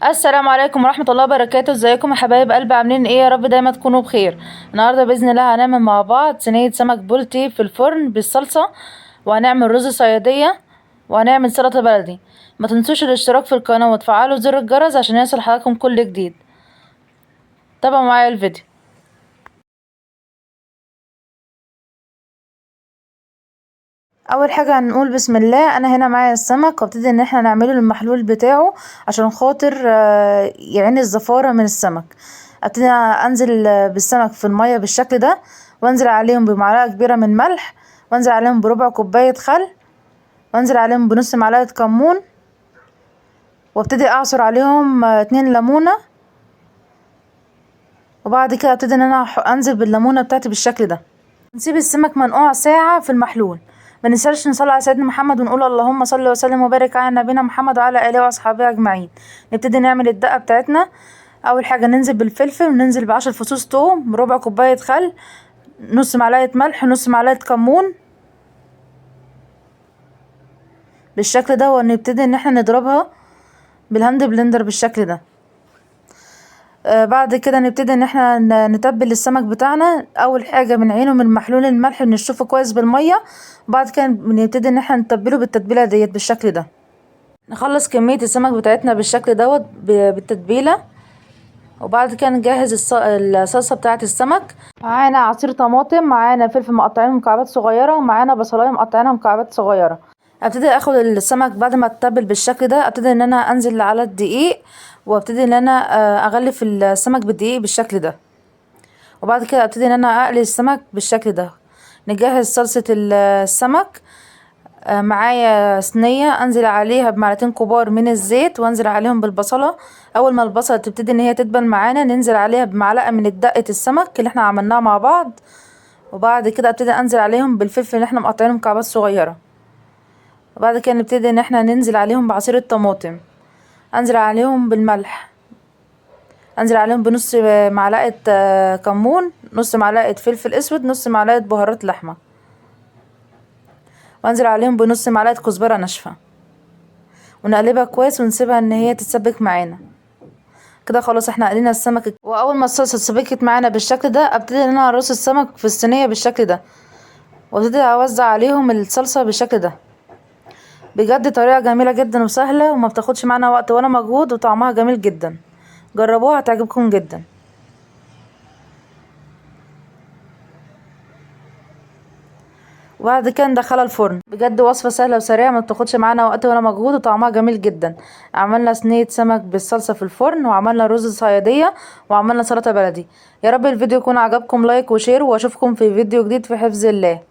السلام عليكم ورحمة الله وبركاته. ازيكم يا حبايب قلبي؟ عاملين ايه؟ يا رب دايما تكونوا بخير. النهارده باذن الله هنعمل مع بعض صينية سمك بلطي في الفرن بالصلصه، وهنعمل رز صياديه، وهنعمل سلطة بلدي. ما تنسوش الاشتراك في القناة وتفعلوا زر الجرس عشان يصل حضراتكم كل جديد. تابعوا معايا الفيديو. اول حاجة هنقول بسم الله. انا هنا معايا السمك، وابتدي ان احنا نعمله المحلول بتاعه عشان خاطر يعين الزفاره من السمك. ابتدي انزل بالسمك في المية بالشكل ده، وانزل عليهم بمعلقه كبيرة من ملح، وانزل عليهم بربع كوباية خل، وانزل عليهم بنص معلقه كمون، وابتدي اعصر عليهم 2 ليمونه. وبعد كده ابتدي ان انا انزل بالليمونه بتاعتي بالشكل ده. نسيب السمك منقوع ساعة في المحلول. ما ننساش نصلي على سيدنا محمد ونقول اللهم صل وسلم وبارك على نبينا محمد وعلى اله واصحابه اجمعين. نبتدي نعمل الدقة بتاعتنا. اول حاجة ننزل بالفلفل، وننزل ب10 فصوص توم، ربع كوباية خل، نص معلقه ملح، نص معلقه كمون بالشكل ده، ونبتدي ان احنا نضربها بال hand blender بالشكل ده. بعد كده نبتدي ان احنا نتبل السمك بتاعنا. اول حاجة بنعينه من محلول الملح، بنشفه كويس بالمية، وبعد كده بنبتدي ان احنا نتبله بالتتبيله ديت بالشكل ده. نخلص كمية السمك بتاعتنا بالشكل دوت بالتتبيله. وبعد كده نجهز الصلصه بتاعه السمك. معانا عصير طماطم، معانا فلفل مقطعينه مكعبات صغيرة، ومعانا بصلايه مقطعينها مكعبات صغيرة. ابتدي اخد السمك بعد ما اتبل بالشكل ده، ابتدي ان انا انزل على الدقيق، وابتدي ان انا اغلف السمك بالدقيق بالشكل ده. وبعد كده ابتدي ان انا اقلي السمك بالشكل ده. نجهز صلصة السمك. معايا صينية انزل عليها بمعلقتين كبار من الزيت، وانزل عليهم بالبصلة. اول ما البصلة تبتدي ان هي تدبل معانا، ننزل عليها بمعلقة من دقة السمك اللي احنا عملناها مع بعض. وبعد كده ابتدي انزل عليهم بالفلفل اللي احنا مقطعينه مكعبات صغيرة. وبعد كده نبتدي ان احنا ننزل عليهم بعصير الطماطم، انزل عليهم بالملح، انزل عليهم بنص معلقة كمون، نص معلقة فلفل اسود، نص معلقة بهارات لحمة، وانزل عليهم بنص معلقة كزبرة ناشفة، ونقلبها كويس ونسيبها ان هي تتسبك معانا كده. خلاص احنا قلينا السمك. واول ما الصلصة اتسبكت معانا بالشكل ده، ابتدي ان انا ارص السمك في الصينية بالشكل ده، وابتدي اوزع عليهم الصلصة بالشكل ده. بجد طريقة جميلة جدا وسهلة، وما بتاخدش معانا وقت ولا مجهود، وطعمها جميل جدا. جربوها هتعجبكم جدا. وبعد كده ندخلها الفرن. بجد وصفة سهلة وسريعة، ما بتاخدش معانا وقت ولا مجهود، وطعمها جميل جدا. عملنا صينية سمك بالصلصة في الفرن، وعملنا رز صيادية، وعملنا سلطة بلدي. يا رب الفيديو يكون عجبكم، like و share، واشوفكم في فيديو جديد في حفظ الله.